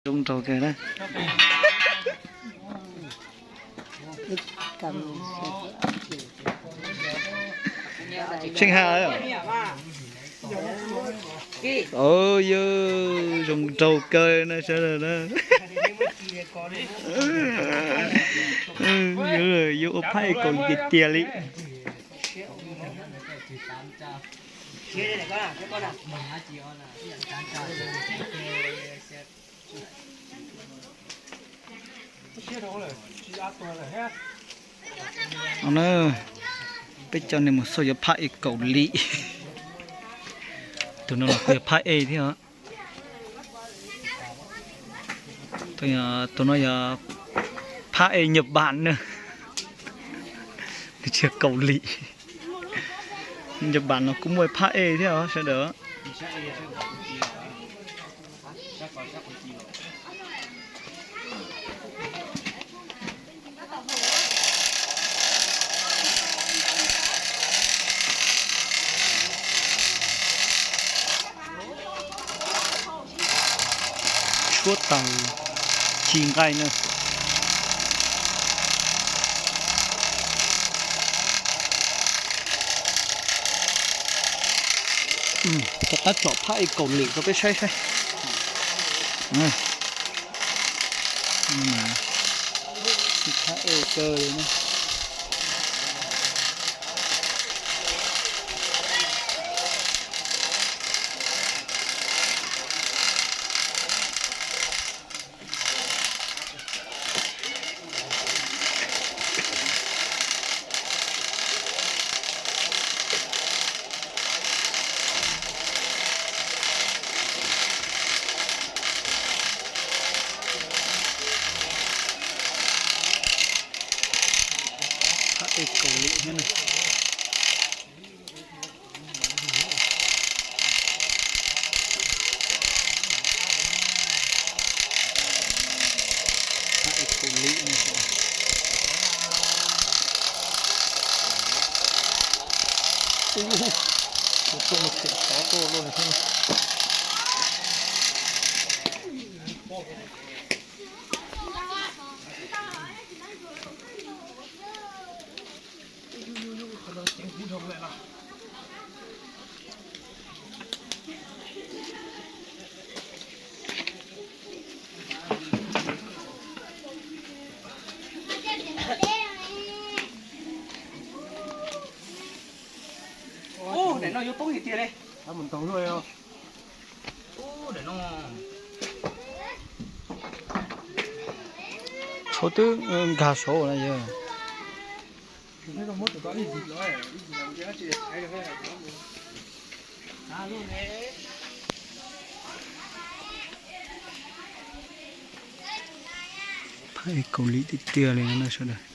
Zoo nraug kawg na. Tsheej Haj. Yog zoo nraug kawg na sawv daws na. Yuav ua phab ej Kaus Lim tiag tiag li. No na, peb cov niag mus xauj yuav phab ej Kaus Lim. Tus no los kuj yog phab ej thiab os. Tus no yog phab ej Nhật Bản na. Nws tsis yog Kaus Lim. Nhật Bản no kuj muaj phab ej thiab os sawv daws. Tshuab taws ci nqaij na. Rov qab tsom phab ej Kaus Lim rau peb saib saib. Phab ej kawg li na. Phab ej Kaus Lim thiab na. Phab ej Kaus Lim no. Ua, ua tuaj mus tseem tov tuaj luaj li thiab. Ub, daim no yuav poob tiag tiag li. Tshuav twb nkag saud na yog. Phab ej Kaus Lim tiag tiag li no na sawv daws.